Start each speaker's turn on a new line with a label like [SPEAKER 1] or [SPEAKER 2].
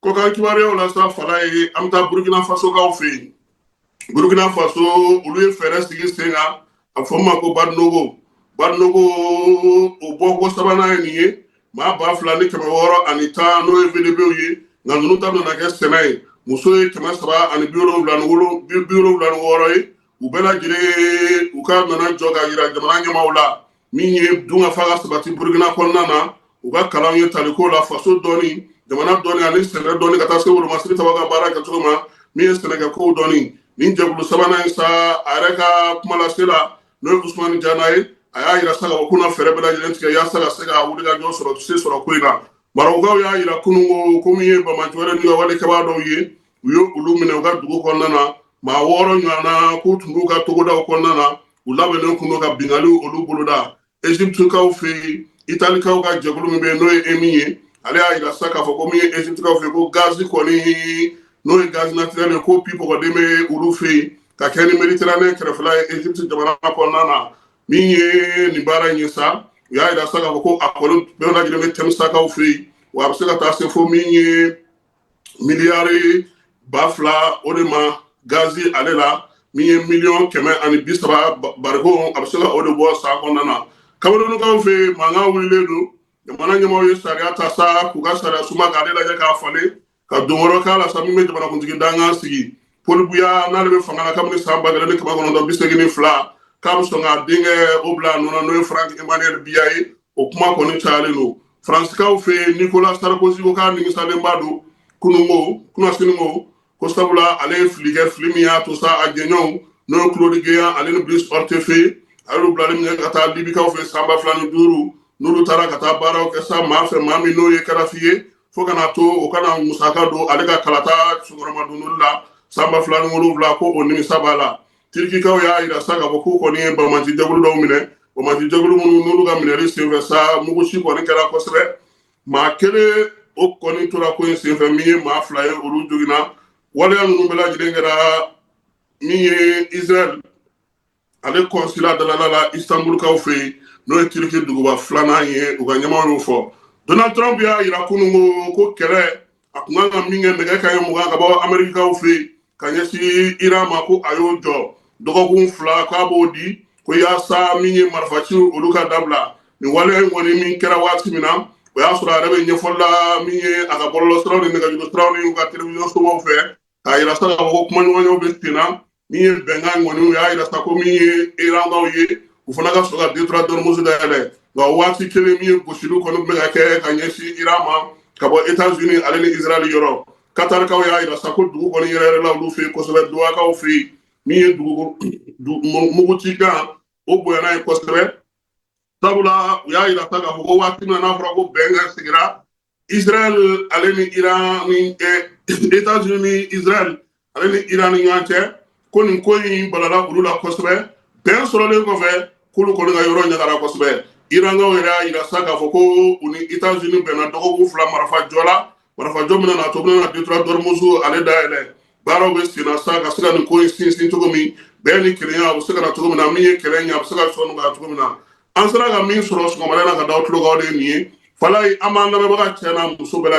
[SPEAKER 1] Kɔkan kibaruyaw la sa, fala ye, an bɛ taa Burukina Fasokaw fɛ yen. Burukina Faso, olu ye fɛɛrɛ sigi sen kan, a fɔ ma ko Barinogo. Barinogo, o bɔko sabanan ye nin ye. Maa 2610, n'o ye VDPw ye, nka ninnu ta bɛna kɛ sɛnɛ ye. Muso ye 376 ye. U bɛɛ lajɛlen, u ka nana jɔ ka yira jamana ɲɛmaaw la, min ye dunkafa ka sabati Burukina kɔnɔna na. U ka kalan ye taliko la, faso dɔɔni, jamana dɔɔni ani sɛnɛ dɔɔni, ka taa se wolomasiri tɔgɔ ka baara kɛcogo ma, min ye sɛnɛkɛkow dɔɔni. Nin jɛkulu sabanan in sa, a yɛrɛ ka kumalase la, n'o ye Usumani Jana ye, a y'a yira sa ka fɔ k'u na fɛɛrɛ bɛɛ lajɛlen tigɛ yaasa ka se ka wuli ka jɔ sɔrɔ, se sɔrɔ ko in na. Marɔkukaw y'a yira kunun ko min ye banbaanci wɛrɛ n'u ka walekɛbaa dɔw ye, u ye olu minɛ u ka dugu kɔnɔna na, maa 6 ɲɔgɔnna, k'u tun b'u ka togodaw kɔnɔna na, u labɛnnen kun don ka binkanniw olu boloda. Egyptekaw fɛ yen, Italikaw ka jɛkulu min bɛ yen, n'o ye EMI ye, ale y'a yira sa k'a fɔ ko min ye Egyptekaw fɛ yen, ko gazi kɔni, n'o ye gaz naturel ye, ko pipɔgɔden bɛ olu fɛ yen ka kɛ ni Méditerranée kɛrɛfɛla ye Egypte jamana kɔnɔna na. Min ye nin baara in ye sa, u y'a yira sa k'a fɔ ko a kɔni bɛɛ lajɛlen bɛ Tɛmisakaw fɛ yen, wa a bɛ se ka taa se fo min ye miliyari 2000 o de ma gazi ale la, min ye miliyɔn 130 bariko, a bɛ se ka o de bɔ san kɔnɔna na. Kamerunukaw fɛ yen, mankan wulilen don. Jamana ɲɛmaaw ye sariya ta sa k'u ka sariya suma k'ale lajɛ k'a falen, ka don wɛrɛ k'a la sa, min bɛ jamanakuntigi dankan sigi. Paul Biya, n'ale bɛ fanga la kabini san 1982, k'a bɛ sɔn k'a denkɛ o bila a nɔ na, n'o ye Frank Emmanuel Biya ye, o kuma kɔni cayalen don. Faransikaw fɛ yen, Nicolas Sarkozy ko k'a nimisalenba don kununko kunasini ko sabula ale ye fili kɛ, fili min y'a to sa a jɛɲɔgɔnw, n'o ye Claude Guéant ale ni Brice Hortefeux, a y'olu bilali min kɛ ka taa Libikaw fɛ san 2005, n'olu taara ka taa baaraw kɛ sa maa fɛ, maa min n'o ye Kadafi ye, fo kana to o kana musaka don ale ka kalata senkɔrɔmadonli la san 2007, ko o nimisa b'a la. Tirikikaw y'a yira sa k'a fɔ k'u kɔni ye banbaanci jɛkulu dɔw minɛ, banbaanci jɛkulu minnu n'olu ka minɛli senfɛ sa, muguci kɔni kɛra kosɛbɛ. Maa kelen o kɔni tora ko in senfɛ, min ye maa 2 ye, olu joginna. Waleya ninnu bɛɛ lajɛlen kɛra min ye Israël ale consulat dalala la Istanbulkaw fɛ yen, n'o ye Turki duguba filanan ye, u ka ɲɛmaaw y'o fɔ. Donald Trump y'a yira kunun ko kɛlɛ a kun kan ka min kɛ nɛgɛ kanɲɛ 20 ka bɔ Amerikikaw fɛ yen ka ɲɛsin Iran ma, ko a y'o jɔ dɔgɔkun 2, k'a b'o di ko yaasa min ye marifaciw olu ka dabila. Nin waleya in kɔni min kɛra waati min na, o y'a sɔrɔ a yɛrɛ bɛ ɲɛfɔli la, min ye a ka bɔlɔlɔsiraw ni nɛgɛjuru siraw ni u ka télévision sobaw fɛ, k'a yira sa k'a fɔ ko kumaɲɔgɔnyaw bɛ sen na. Min ye bɛnkan kɔni, u y'a yira sa ko min ye Irankaw ye, u fana ka sɔrɔ ka détroit d'Ormuz dayɛlɛ. Nka o waati kelen, min ye gosiliw kɔni bɛ ka kɛ ka ɲɛsin Iran ma ka bɔ États-Unis ale ni Israël yɔrɔ. Katarikaw y'a yira sa ko dugu kɔni yɛrɛ yɛrɛ la olu fɛ yen kosɛbɛ, Dohakaw fɛ yen, min ye dugu mugucikan o bonyana ye kosɛbɛ, sabula u y'a yira sa k'a fɔ ko waati min na n'a fɔra ko bɛnkan sigira Israël ale ni Iran ni États-Unis ni Israël ale ni Iran ni ɲɔgɔn cɛ, ko nin ko in balala olu la kosɛbɛ. Bɛn sɔrɔlen kɔfɛ, k'olu kɔni ka yɔrɔ ɲagara kosɛbɛ. Irankaw yɛrɛ y'a yira sa k'a fɔ ko u ni États-Unis bɛnna dɔgɔkun 2 marifa jɔ la, marifa jɔ min na to bɛna détroit d'Ormuz ale dayɛlɛ. Baaraw bɛ sen na sa ka se ka nin ko in sinsin cogo min, bɛn ni kelenya a bɛ se ka na cogo min na, min ye kɛlɛ in ye, a bɛ se ka sɔn nɔgɔya cogo min na. An sera ka min sɔrɔ sɔgɔmada in na ka da aw tulo kan, o de ye nin ye. Falayi, an b'an lamɛnbaga cɛ n'a muso bɛɛ.